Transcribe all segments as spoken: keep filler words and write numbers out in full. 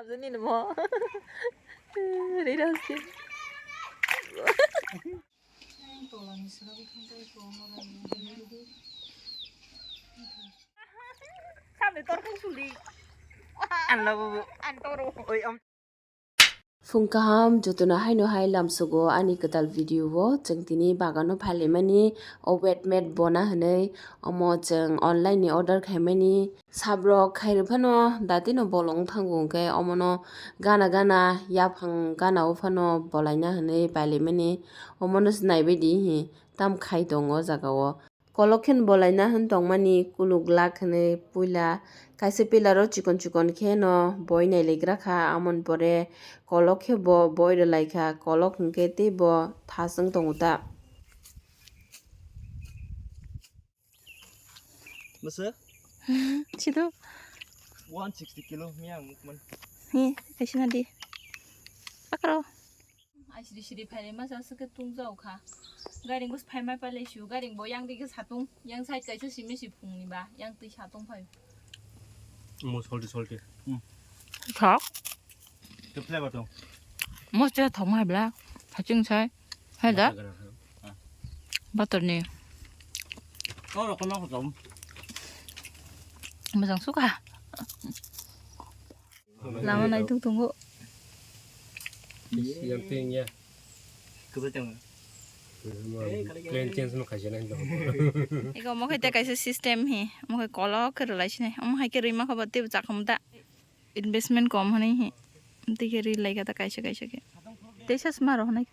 Nini mo. Rira hosti. Samne tor kung suli. Anla bubu. Antoro. Oi, am. Phung kaham, jotono haino hai lamsogo ani kwtal video o. Chwng tini bagano phailaimani, o wet mat bona hwnwi, omo chwng online ni order khaimani. Sabrok khairwi phano datino bolong thango, hwnkhe omono gana gana yaphang gana o phano bolaina hwnwi pailaimani, omono se naibaidi hi tam khai tongo o jaga o. Kolok khe bolaina hwn tongmani kuluk glak hwnwi puila kaisa pillar o chikon chikon khe no boi nailaikra kha, amoni pore kolok khe bo boi rwlaikha, kolok hwnkhe tei bo thaswng tongo ta. Masa? Situ. One sixty kilo miyang mukman. Hi, kaisa na di. Pakro. Ai siri siri phaile masa sake tung jau kha. Garing bus phai mai pale shu, garing bo yang dige satung, yang side kaisa simi si phung ni ba, yang twi satung phai. Mo salty salty. Hmm. Thok. Ke flavor tong. Mo cha thok mai bla. Haching sai. Hai da. Butter ni. Kau rokon aku tong. Masang suka. Lama nai tuk tongo. Yang ting ya. Kwbwi tongo. Plan change no khaijana hinwi tongo. Ego mo khe te kaisa system hi. Mo khe kolok khe rwlai sinai. Omo hai khe rwima kho ba tei chakhamda. Investment kom hwnwi hi. Tei khe rwlai kha ta kaisa kaisa khe. Teisa sma rw hwnwi.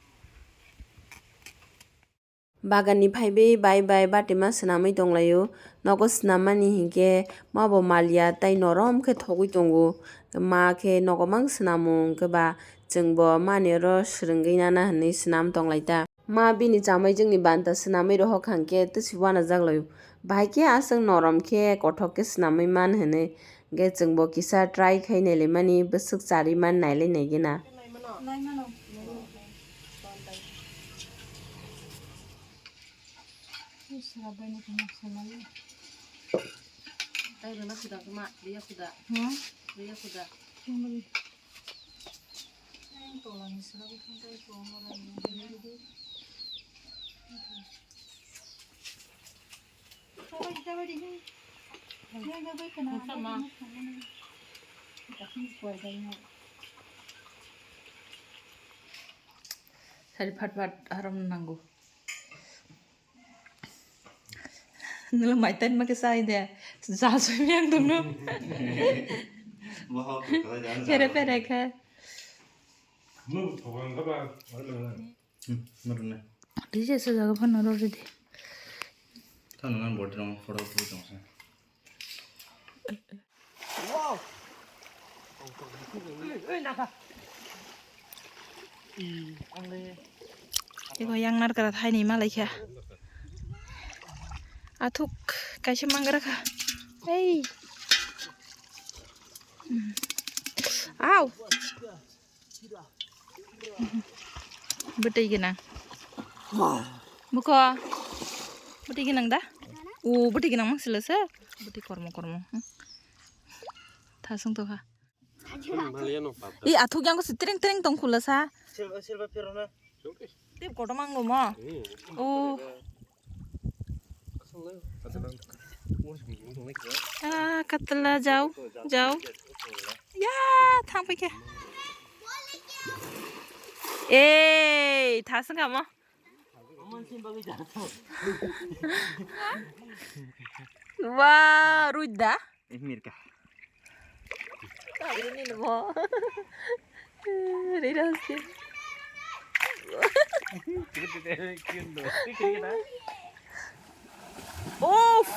Bagan ni phaiwi bai bai batima swnamwi tonglaio. Nogo swnammani hinkhe mabo maliya tei norom khe thogwi tongo. Ma khe nogo mang swnamo hinkhe ba chwngbo mani oro swrwngwi nana hwnwi swnam tonglaita. Ma bini chamai jwngni banta swnamwi rohor kha hinkhe twswi uanajak laio. Bahai khe aswk norom khe kothok khe swnamwi man hwnwi. Hinkhe chwngbo kisa try khai nailaimani, bwswk charwi man nailai naigena. Tei rwna khuda khe ma, riya khuda. Hmm? Riya khuda. Tolani sra bwkhang tei tongma rani. Sari phat phat haram nango. Nula maitan ma kisa ide. Jasui yang dulu. Pere pere khe. Hmm, marunai. Dije se jaga phano rw ridi. Tano ngan bordi rong photo twi tong se. Wow. Ego yang narkara thaini malai kha. Athuk kaisa mangra kha. Ei. Au. Bwtwi gwnang. Buko. Bwtwi gwnang da? O bwtwi gwnang mang sila sa. Bwtwi kormo kormo. Hmm. Thasung tokha. I athuk yang ko si tring tring tong khula sa. Silver, silver phero na. Tip kotor mango mo. O. Ah, katla, jao, jao. Ya, thang paikha. Ei, thasung kamo. Wah, ruida. Mirka. Rira hosti. Uff.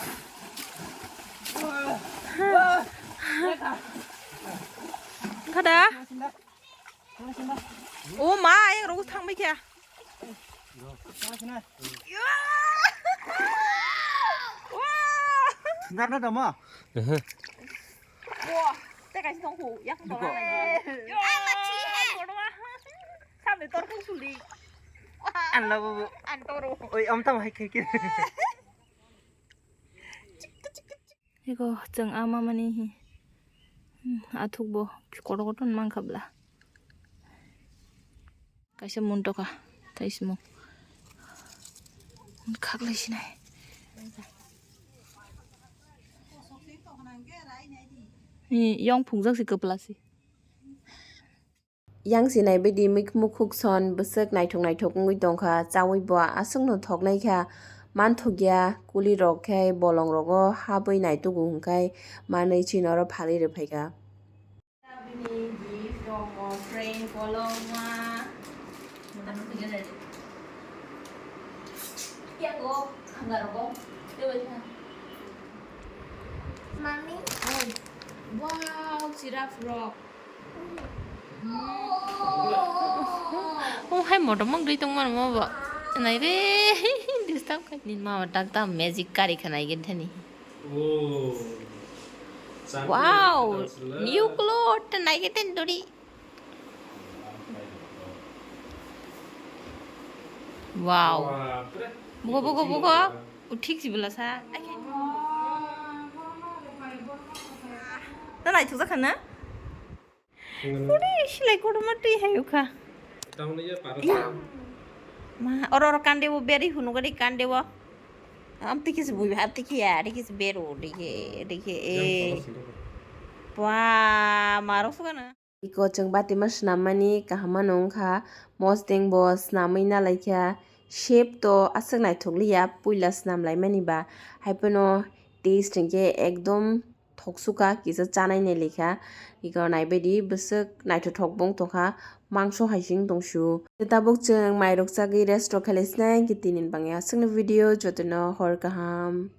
Kada? O ma, ayang rogo thang bai kya? Narna dama. Wah, teh kasih tong hu, ya kan tong. Sampai tor kung suli. Anla bubu. Antoro. Oi, om tam hai khe khe. Eko chwng ama mani hi. Athuk bo kotor kotor mankha bla. Kaisa mun tokha, tei simo. Khaklai sinai. Ni yong phungjak si kwpla si. Yang sinai bidi mik-, mukhuk son bwswk naithok naithok wngwi tongkha, chaui bo aswkno thoknai kha, manthokya, kuli rok khe bolong rogo habwi naitugo hwnkhe manwi chini oro phalwi rwphaikha. Bini gift tongo, train kolokma. Yago khanga rogo. Tei bai kha. Mami. Wow, giraffe rok. Oh, hai motom mok dui tong mano mo bo. Nai re, disturb khai. Ni ma tak ta magic kari khanai gen thani. Oh. Wow, new cloth, nai ke ten dori. Wow. Buka, buka, buka. Uthik si bela sa. Ai, ai. Na nai thuk jakha na? Uri, silai kotorma twi hai ukha. Ma, oro, oro kande bo beri hunu gari kande bo. Am tiki se bui, am tiki ya, tiki se beru, tiki, tiki, eh. Wah, marok suka na. Iko chwng batima swnammani kaham mano wngkha, mosdeng bo swnamwi nalaikha, shape to aswk naithokliya, puila swnamlaimani ba, haiphano taste hinkhe ekdom thoksuka, kisa chanai nailikha, iko naibaidi bwswk naithothok bo wng tongkha, mangso hai se wng tongsu. Tabuk chwng mairok chagwi rest rok khailai sinai, hinkhe tini bangya aswkni video jotono hor kaham.